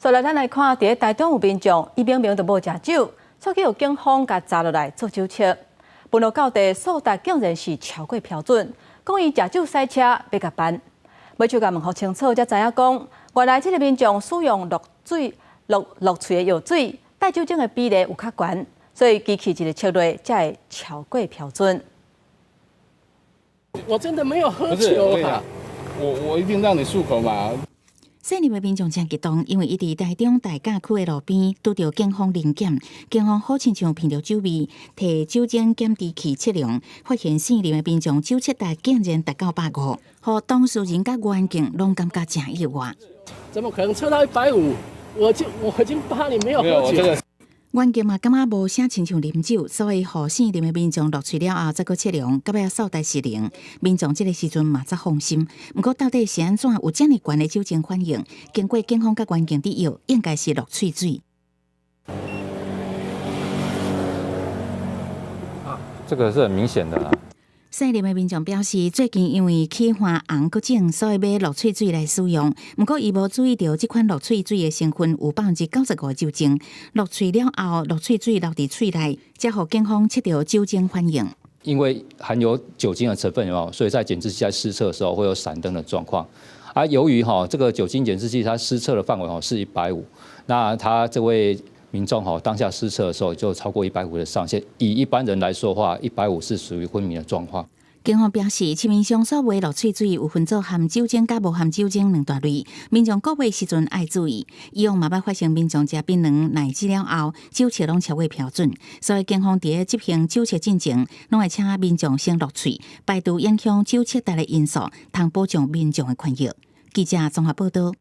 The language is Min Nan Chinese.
所以咱來看，佇咧台中有民眾，伊明明就無食酒，卻去予警方共查落來做酒測。歕落到底數值竟然是超過標準，講伊食酒駛車欲共辦。尾就共問予清楚，才知影講，原來這个民眾使用落水落落喙的藥水，帶酒精的比例有較懸，所以機器一个測落才會超過標準。我真的沒有喝酒啊！我一定讓你漱口嘛。姓林的民眾誠激動，因為伊佇台中大甲區的路邊拄著警方臨檢，警方好親像聞著酒味，提酒精檢知器測量，發現姓林的民眾酒測值竟然達到150，予當事人佮員警攏感覺誠意外。怎麼可能測到150？我已經8年沒有喝酒。員警嘛感覺無啥親像啉酒，所以予姓林的民眾落喙了後，再閣測量，到尾數值是零。民眾這个時陣嘛才放心。毋過到底是按怎有遮爾懸的酒精反應？經過警方佮員警佇藥，應該是落喙水。啊，這個是很明顯的啦。姓林的民眾表示，最近因為起花紅閣腫，所以買落喙水來使用。毋過伊無注意著這款落喙水的成分有95%的酒精。落喙了後，落喙水留佇喙內，才予警方測著酒精反應。因為含有酒精的成分，有所以在檢測器在施測的時候會有閃燈的狀況。而由於哈這個酒精檢測器它施測的範圍哈是一百五，那他這位民眾哈當下施測的時候就超過一百五的上限，以一般人來說的話，一百五是屬於昏迷的狀況。警方表示，市面上所賣落喙水有分做含酒精佮無含酒精兩大類，民眾購買時陣愛注意。以往嘛捌發生民眾食檳榔、奶子了後，酒測攏超過標準，所以警方佇咧執行酒測進前，攏會請民眾先落喙，排除影響酒測值的因素，通保障民眾的權益。記者綜合報道。